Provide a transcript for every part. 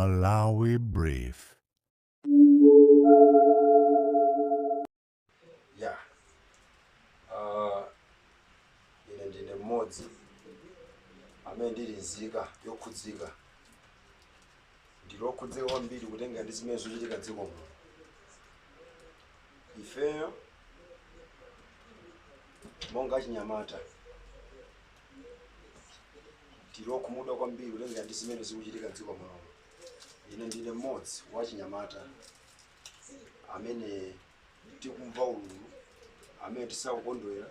Malawi Brief. Ya, ine ndine mmodzi amene ndili nzika yokhudzika, ndili okhudzika kwambiri kutenga ndi zimene zochitika dziko muno. Ifeyo monga achinyamata tili okhumudwa kwambiri kutenga ndi zimene zikuchitika dziko muno. Ine ndine mmodzi wa achinyamata amene tikumva ululu, amene tisakukondwera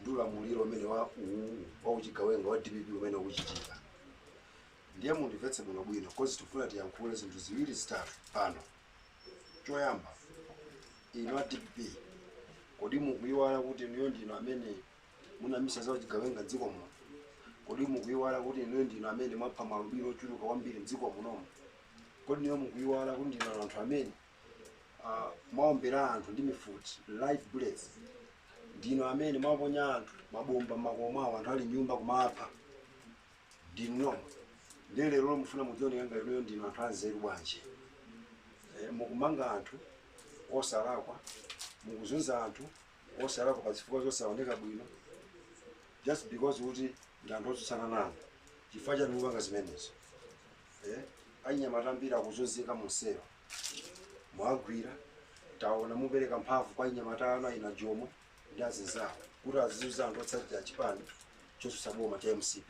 ndi ulamuliro umene wa uwu wa uchigawenga wa DPP umene ukuchitika. Ndiye mundimvetse bwinobwino, 'cause tifuna tiyankhule zinthu ziwiri zitatu pano. Choyamba, inu a DPP, kodi mukuyiwala kuti inuyo ndinu amene munamisa za uchigawenga dziko muno? Kodi mukuyiwala kuti inuyo ndinu amene mwapha maalubino ochuluka kwambiri mdziko munomu? Kodi inuyo mukuyiwala kuti ndinu anthu amene mwaombera anthu ndi mifuti, live bullets? Ndinu amene mwaponya anthu mabomba m'makomo mwawo, anthu ali nyumba, kumapha ndinu nomwe. Ndiye lero mufuna mudzioneka ngati inuyo ndinu anthu anzeru bwanji? Mukumanga anthu osalakwa, mukuzunza anthu osalakwa pa zifukwa zosaoneka bwino, just because kuti ndi anthu otsutsana nanu. Chifukwa chani mukupanga zimenezo? Achinyamata ambiri akuzunzika munsero, mwagwira. Taona mupereka mphamvu kwa achinyamata anu aina Jomo ndi azinzawo kuti azizunza anthu otsatira chipani chotsutsa boma cha MCP.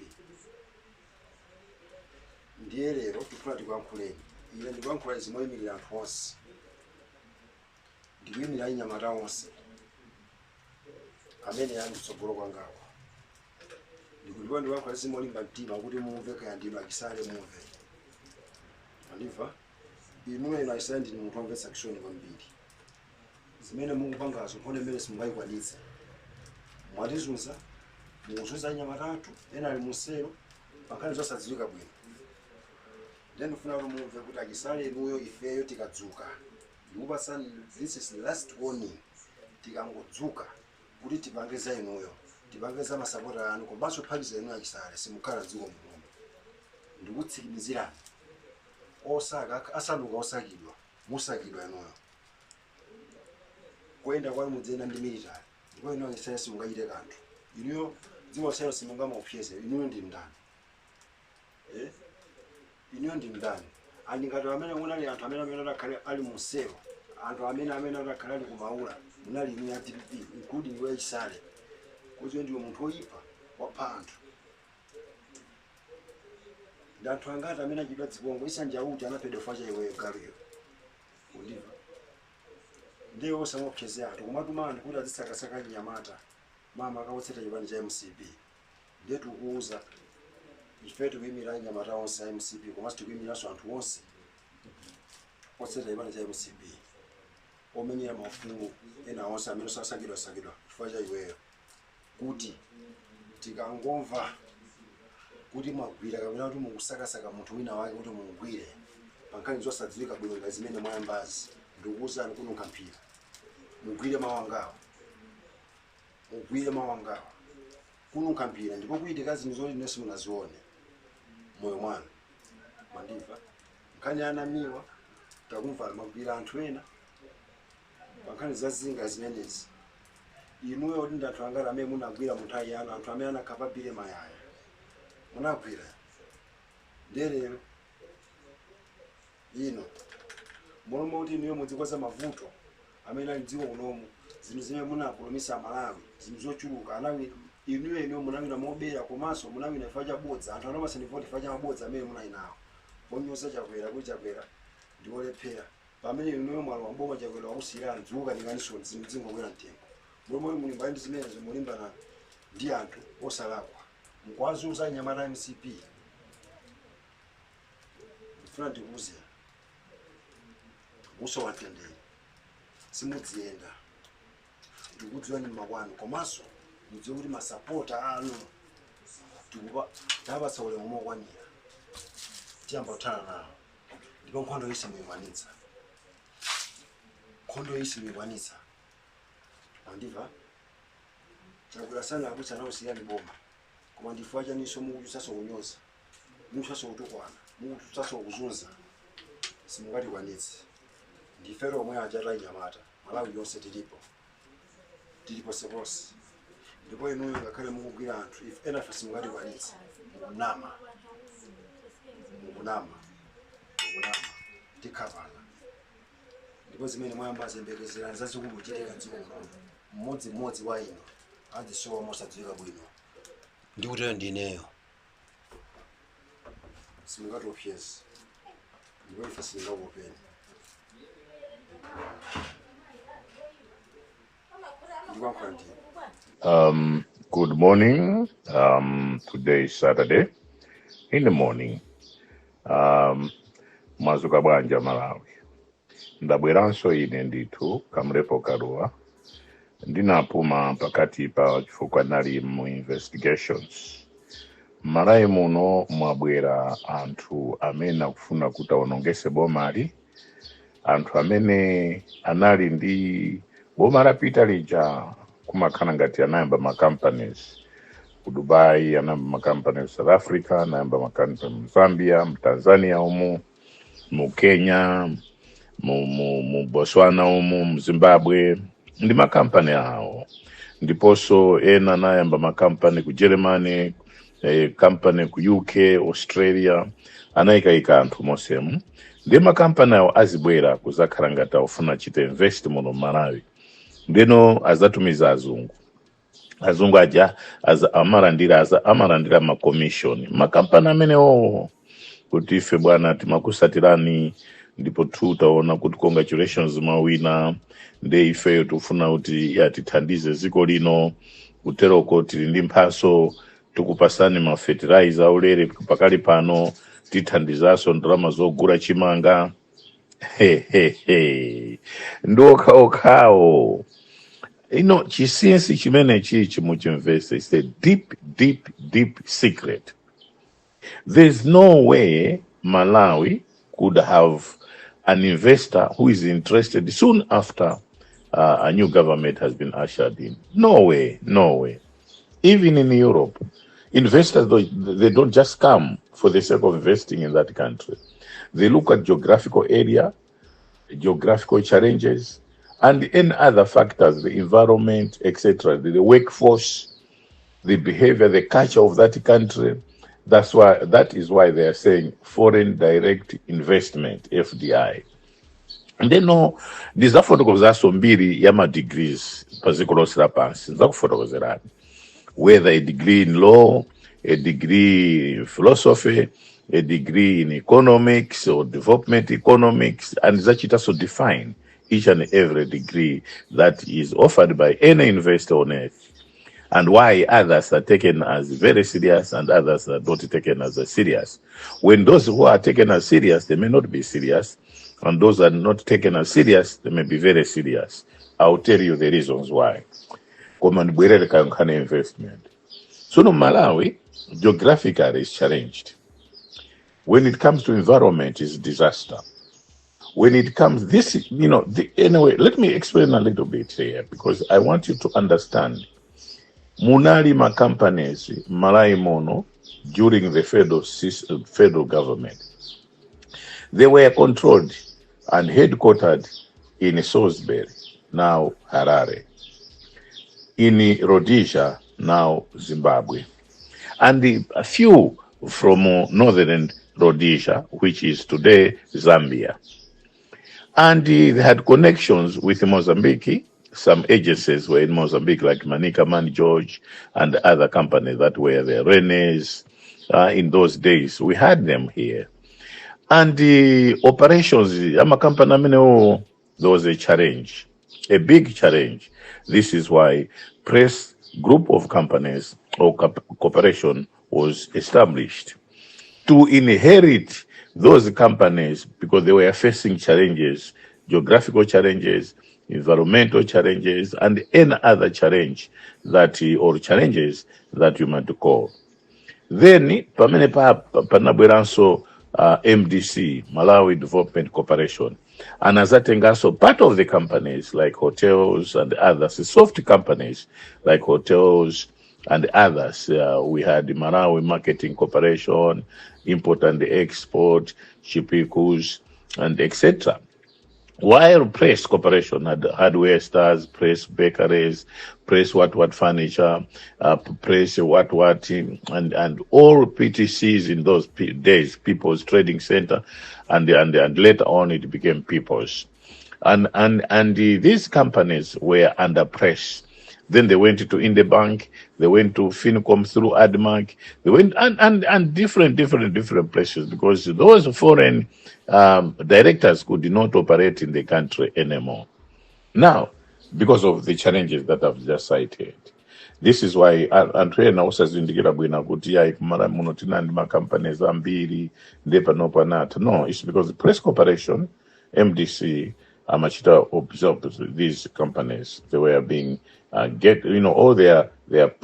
Ndiye lero tifuna tikuyankhuleni. Ine ndikuyankhula izi moyimirira anthu onse, ndikuyimirira achinyamata onse amene ali kutsogolo kwangako. Ndikulipo ndikuyankhula izi molimba mtima kuti mumve. Kaya ndinu achisale, mumve. Andimva inuyo, inu achisale, ndinu munthu womvetsa chisoni kwambiri. Zimene mukupangazo, nkhondo imene simungayikwanitse. Mwatizunza, mukuzunza anyamata athu, ena ali musero pankhani zosadziwika bwino. Ndiye ndifuna kuti mumve kuti achisale inuyo, ifeyo tikadzuka, ndikupasani, this is the last warning, tikangodzuka kuti tipange za inuyo, tipange za masapota anu komanso phatikiza inuyo achisale, simukhala dziko munomu. Ndikutsikimizirani, osaka asanduka osakidwa, musakidwa inuyo. Kuyenda kwanu mudziyenda ndi military, ndipo inuyo achisale simungachite kanthu. Inuyo dziko lonselo simungamaopseze. Inuyo ndi ndani? Eh? Inuyo ndi ndani? Andi ngati amene munali anthu amene adakhale ali musero, anthu amene adakhale ali kumaula, munali inu ya DPP, including iwe Chisale, kuti ndiwe munthu woyipa, wapha anthu. Ndi anthu angati amene achidwa dzipongo? Isanjauti anaphedwa chifukwa cha iweyo, galuyo. Undimva? Ndiye osamopsezea anthu, kumatuma anthu kuti azisakasaka nyamata mama akawotseta chipani cha MCP. Ndiye tikukuuza, ife tikuyimira anyamata onse a MCP, komanso tikuyimiranso anthu onse otseta chipani cha MCP, omenyera maufulu ena onse amene sasakidwa sakidwa chifukwa cha iweyo, kuti tikangomva kuti mwagwira kapena kuti mukusakasaka munthu wina wake kuti mumugwire pa nkhani zosadziwika bwino ngati zimene mwayambazi, ndikukuwuzani, kununkha mphira. Mugwire mawangawa, mugwire mawangawa, kununkha mphira, ndipo kuitika zinthu zoti ine simunazione moyo mwanu. Mwandimva? Nkhani ya anamiwa, takumva mwagwira anthu ena pa nkhani za zinga zimenezi. Inuyo, kuti ndi anthu angati amene munagwira mu nthawi yanu? Anthu amene anakhapa Billy Mayaya munagwira. Ndiye lero ino momwe kuti inuyo mudzikoza mavuto amene ali mdziko kunomu, zinthu zimene munapulumisa Amalawi, zinthu zochuluka anawina inuyo. Inuyo munawina mobera, komanso munawina chifukwa cha bodza. Anthu anapasani voti chifukwa cha mabodza amene munali nawo, onyoza Chakwera kuti Chakwera ndi wolephera, pamene inuyo mwalowa mboma, Chakwera wakusiyirani, zikukanikaniso, zinthu zingokwera mtengo. Momwe mulimbana ndi zimenezo, mulimbana ndi anthu osalakwa, mukuwazunza anyamata MCP. Ndifuna ndikuuze, musowa mtendere, simudziyenda. Ndikudziwani mmakwanu, komanso mudziwe kuti masapota anu tikupa tapatsa ulemu mokwanira. Tiyamba kuthana nawo, ndipo nkhondo iyi simuyikwanitsa, nkhondo iyi simuyikwanitsa. Andimva? Chakwera sanakutsa nausiyani boma, koma ndifukwa chaninso mukuchutsanso kunyoza, mukuchutsanso kutukwana, mukuchutsanso kuzunza? Simungatikwanitse. Ndife omwe aja tayinyamata Malawi yonse tilipo, tili ponseponse. Ndipo inuyo ngakhale mukugwira anthu, ife enafe simungatikwanitse. Mukunama, mukunama, mukunama. Tikhapana. Ndipo zimene mwayamba ziyembekezerani zazikulu kuchitika mdziko muno. Mmodzimmodzi wa inu azisowa mosadziwika bwino. Ndikutero ndineyo, simungatiopseze ndipo ife sitingakuopeni. Ndikuyankhula ndine. Good morning. Today is Saturday in the morning. Mwazuka bwanji Malawi. Ndabweranso ine ndithu Kamlepo Kalua. Ndinapuma pakati pa chifukwa nali mu investigations. Malawi muno mwabwera anthu amene akufuna kuti awonongese bomali, anthu amene anali ndi boma lapita lija kumakhala ngati anayamba ma companies ku Dubai, anayamba ma companies South Africa, anayamba ma companies mu Zambia, mu Tanzania umu, mu Kenya, mu Botswana umu, mu Zimbabwe, ndi makampani awo. Ndiponso ena anayamba makampani ku Germany, company ku UK, Australia, anayikayika anthu mosemu. Ndi makampani awo azibwera kuzakhala ngati akufuna chita invest muno Malawi. Ndeno azatumiza azungu. Azungu aja amalandira ma commission makampani amenewo kuti ife bwana timakusatirani ndipo tu taona kuti congratulations mwawina, nde ifeyo tikufuna kuti yatithandize dziko lino, kuteroko tili ndi mphaso, tikupasani ma fertilizer aulere pakali pano, tithandizanso ndalama zogula chimanga. Hehehe, ndi okhaokhawo. Ino chinsinsi chimene chichi muchimvese, it's a deep, deep, deep secret. There's no way Malawi could have an investor who is interested soon after a new government has been ushered in. No way, no way. Even in Europe, investors, they don't just come for the sake of investing in that country. They look at geographical area, geographical challenges, and any other factors, the environment, etc., the workforce, the behavior, the culture of that country. That is why they are saying foreign direct investment, FDI. Ndeno ndizafotokozanso mbiri ya ma degrees pa dziko lonse lapansi. Ndizakufotokozerani whether a degree in law, a degree in philosophy, a degree in economics or development economics, and zachitanso define each and every degree that is offered by any university on earth, and why others are taken as very serious and others are not taken as serious. When those who are taken as serious, they may not be serious, and those are not taken as serious, they may be very serious. I'll tell you the reasons why. Koma ndibwerere kankhani investment. So no, Malawi geographically is challenged. When it comes to environment, it's disaster. When it comes this, you know, the, anyway, let me explain a little bit here because I want you to understand. Munali ma companies Malawi muno during the federal government. They were controlled and headquartered in Salisbury, now Harare, in Rhodesia, now Zimbabwe, and a few from northern Rhodesia, which is today Zambia. And they had connections with Mozambique. Some agencies were in Mozambique, like Manica Man George and other companies that were there. Renes, in those days, we had them here. And the operations, ama company amenewo, there was a challenge, a big challenge. This is why Press Group of Companies or Corporation was established to inherit those companies because they were facing challenges, geographical challenges, environmental challenges, and any other challenge that or challenges that you might call. Then pamene panabweranso MDC, Malawi Development Corporation, anazatenganso part of the companies like hotels and others, soft companies like hotels and others. We had the Malawi Marketing Corporation, Import and Export, Chipikus, and etc. While Press Corporation had Hardware Stars, Press Bakeries, Press what what furniture, Press what what, and all PTCs in those days, People's Trading Center, and later on it became People's. And these companies were under press. Then they went to Bank, they went to Fincom through ADMARC, they went and different, different, different places because those foreign directors could not operate in the country anymore. Now, because of the challenges that I've just cited. This is why anthu ena osazindikira bwino kuti ayi kumala muno tinali ndi macompanies ambiri ndiye panopo anatha. No, it's because the Press Corporation, MDC, amachita absorb these companies. They were being get all their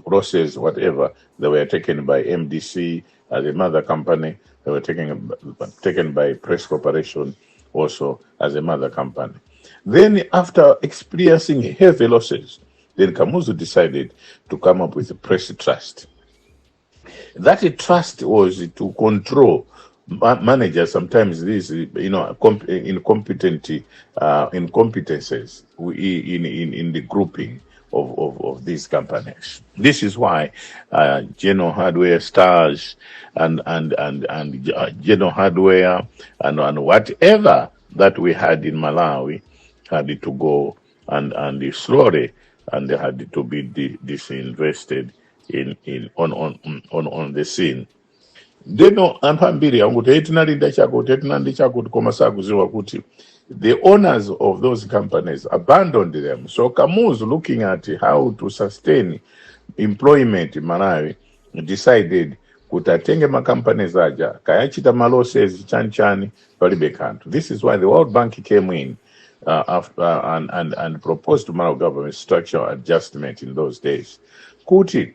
process, whatever, they were taken by MDC, the mother company. They were taken by Press Corporation also as a mother company. Then after experiencing heavy losses, then Kamuzu decided to come up with a Press Trust. That trust was to control managers, sometimes these incompetent incompetences in the grouping of these companies. This is why General Hardware Stars and General Hardware and whatever that we had in Malawi had to go and slowly and they had to be disinvested in on the scene. Ndeno anthu ambiri akuti hey, tinali ndi chakuti tinali ndi chakuti koma sakuziwa kuti the owners of those companies abandoned them. So Kamuzu, looking at how to sustain employment in Malawi, decided kuti atenge macompanies aja kayachita malosses chani chani palibe kanthu. This is why the World Bank came in after, and proposed to Malawi government structural adjustment in those days kuti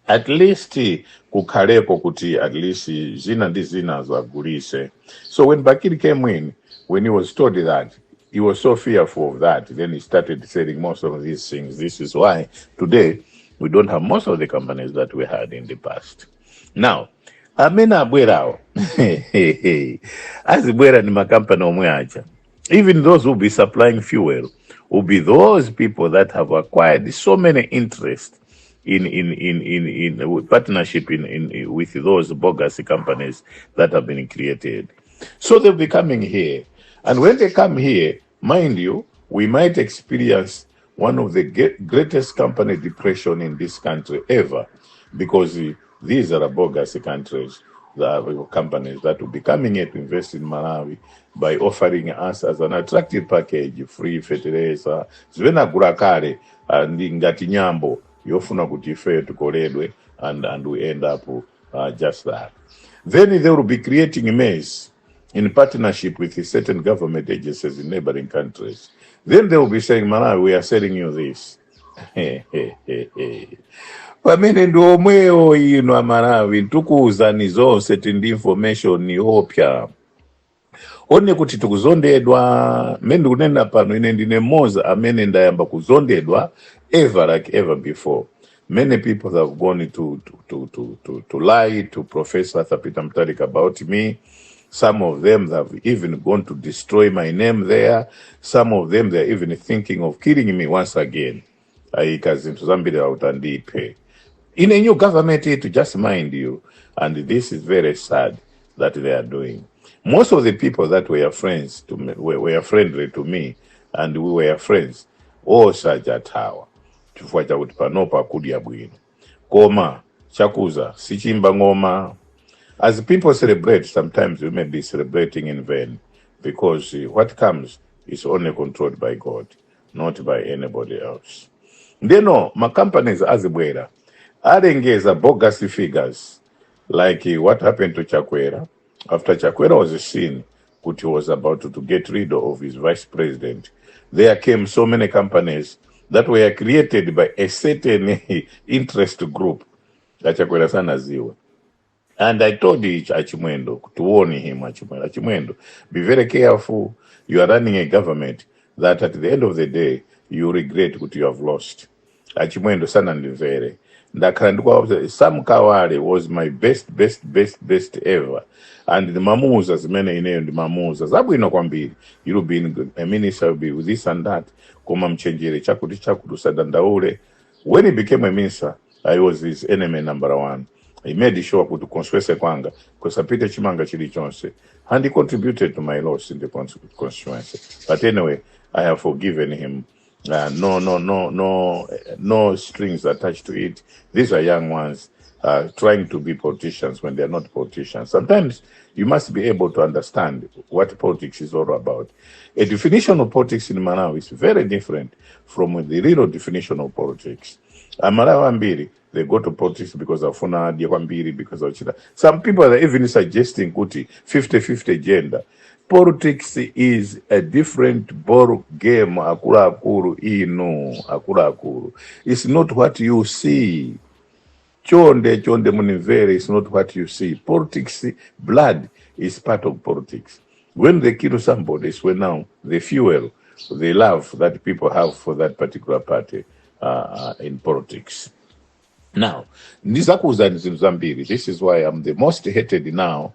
at least kukhaleko kuti at least zina ndi zina zagulise. So when Bakili came in, when he was told that, he was so fearful of that, then he started selling most of these things. This is why today we don't have most of the companies that we had in the past. Now amene abwerawo azibwera ni makampani omwe aja. Even those who be supplying fuel will be those people that have acquired so many interests in partnership in with those bogus companies that have been created. So they'll be coming here. And when they come here, mind you, we might experience one of the greatest company depression in this country ever, because these are bogus countries, the companies that will be coming here to invest in Malawi by offering us as an attractive package free fertilizer zimene agula kale ndi ngati nyambo yofuna kuti ife tikoledwe and we end up just that. Then they will be creating maize in partnership with certain government agencies in neighboring countries. Then they will be saying, "Malawi, we are selling you this." Pamene ndi omwewo ino Amalawi tikuwuzani zonse tindi information yopya one kuti tikuzondedwa. Mmene ndikunena pano ine ndine mmodzi amene ndayamba kuzondedwa ever like ever before. Many people have gone to lie to Professor Arthur Peter Mutharika about me. Some of them have even gone to destroy my name there. Some of them, they're even thinking of killing me once again. Ayika zinthu zambiri kuti andiphe in a new government to just mind you. And this is very sad that they are doing. Most of the people that were friends to me, were friendly to me, and we were friends, osajathawa chifukwa chakuti panopa akudya bwino koma chakuza sichimba ng'oma. As people celebrate, sometimes we may be celebrating in vain, because what comes is only controlled by God, not by anybody else. Ndeno macompanies azibwera alengeza bogus figures like what happened to Chakwera. After Chakwera was seen kuti he was about to get rid of his vice president, there came so many companies that were created by a certain interest group. Achakwera sanaziwe. And I told each Achimwendo to warn him, "Achimwendo, Achimwendo, be very careful. You are running a government that at the end of the day, you regret what you have lost." Achimwendo sanandimvere. Ndakhala ndikuwauza. Sam Kawale was my best, best, best, best ever, and ndimamuuza zimene ineyo ndimamuuza zabwino kwambiri: "You'll be a minister, you'll be with this and that, koma mchenjere, chakuti chakuti, usadandaule." When he became a minister, I was his enemy number one. He made sure kuti constituency kwanga kusapite chimanga chilichonse, and he contributed to my loss in the constituency. But anyway, I have forgiven him. No, no, no, no, no strings attached to it. These are young ones trying to be politicians when they are not politicians. Sometimes you must be able to understand what politics is all about. A definition of politics in Malawi is very different from the real definition of politics. Amalawi ambiri, they go to politics because afuna adye kwambiri, because of chita. Some people are even suggesting kuti 50-50 gender. Politics is a different ball game, akuluakulu inu, akuluakulu. It's not what you see. Chonde chonde munimvere, it's not what you see. Politics, blood is part of politics. When they kill somebody, it's when now the fuel, the love that people have for that particular party in politics. Now, ndizakuuzani zinthu zambiri. This is why I'm the most hated now,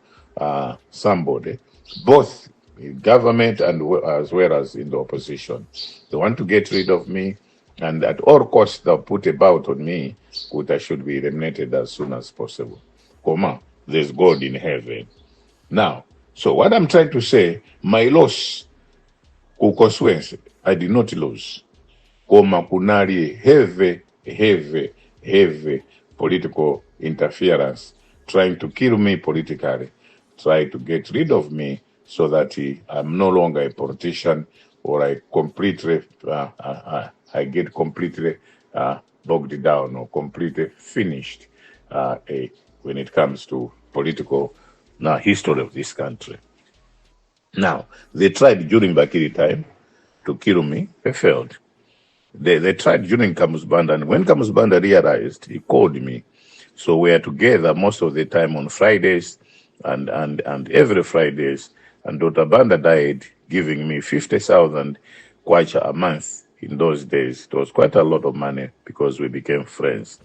somebody, both in government and as well as in the opposition. They want to get rid of me, and at all costs they'll put a bout on me kuti I should be eliminated as soon as possible. Koma, there's God in heaven. Now, so what I'm trying to say, my loss ku constituency, I did not lose. Koma kunali heavy, heavy, heavy political interference trying to kill me politically, try to get rid of me so that I'm no longer a politician or I get completely bogged down or completely finished when it comes to political now history of this country. Now, they tried during Bakili time to kill me. They failed. They tried during Kamuzu Banda, and when Kamuzu Banda realized, he called me. So we are together most of the time on Fridays and every Fridays. And Dr. Banda died giving me 50,000 kwacha a month in those days. It was quite a lot of money because we became friends.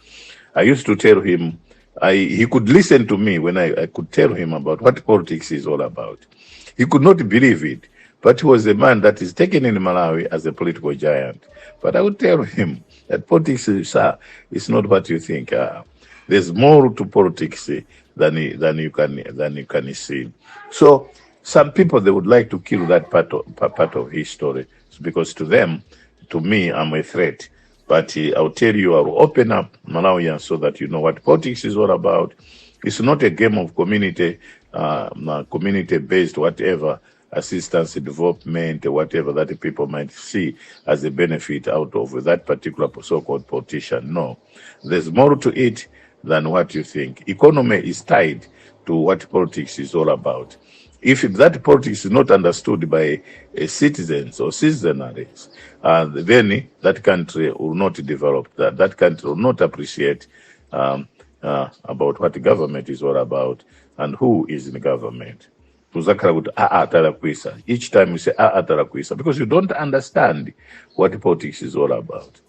I used to tell him, he could listen to me when I could tell him about what politics is all about. He could not believe it, but he was a man that is taken in Malawi as a political giant. But I would tell him that politics is, is not what you think. There's more to politics than you can see. So some people, they would like to kill that part of history because to them, to me, I'm a threat. But I'll tell you, I will open up Malawians so that you know what politics is all about. It's not a game of community-based whatever, assistance, development, whatever that people might see as a benefit out of that particular so-called politician. No, there's more to it than what you think. Economy is tied to what politics is all about. If that politics is not understood by citizens or citizenaries, then that country will not develop. That country will not appreciate about what the government is all about and who is in government. Kuzakhala kuti aa talakwisa. Each time you say aa talakwisa, because you don't understand what politics is all about.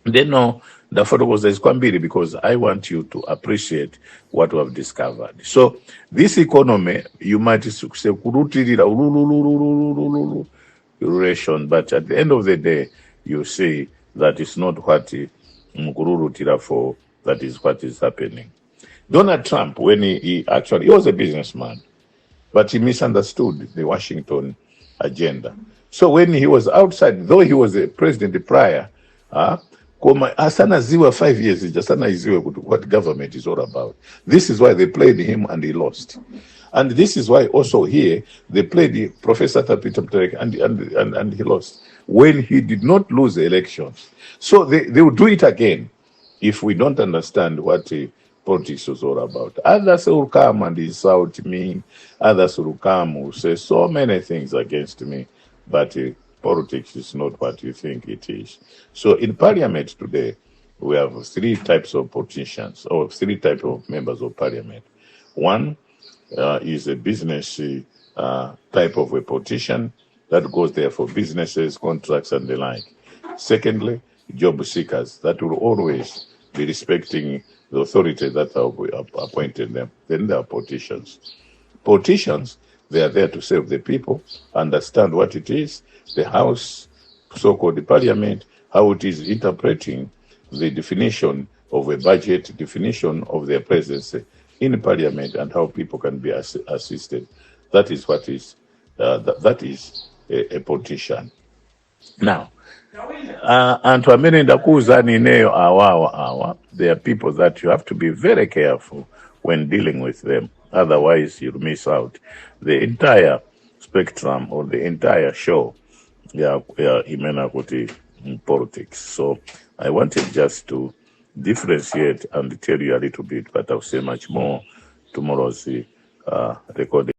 Then no, ndafotokoza izi kwambiri because I want you to appreciate what we have discovered. So this economy, you might say kulutirira ulululululululu relation, but at the end of the day, you see that it's not what mukululutira for, that is what is happening. Donald Trump, when he actually, he was a businessman, but he misunderstood the Washington agenda. So when he was outside, though he was a president prior, koma asanaziwe 5 years ija asanaziwe kuti what government is all about. This is why they played him and he lost. And this is why also here they played Professor Peter Mutharika and he lost when he did not lose the elections. So they will do it again if we don't understand what politics is all about. Others will come and insult me. Others will come will say so many things against me. But politics is not what you think it is. So in parliament today, we have three types of politicians or three types of members of parliament. One is a business type of a politician that goes there for businesses, contracts, and the like. Secondly, job seekers that will always be respecting the authority that have appointed them. Then they are politicians. Politicians, they are there to serve the people, understand what it is, the House, so-called parliament, how it is interpreting the definition of a budget, definition of their presence in parliament, and how people can be assisted. That is what is, that is a politician. Now, anthu amene ndakuwuzani ineyo awawa awa, they are people that you have to be very careful when dealing with them. Otherwise, you'll miss out the entire spectrum or the entire show ya imene kuti in politics. So I wanted just to differentiate and tell you a little bit, but I'll say much more tomorrow's recording.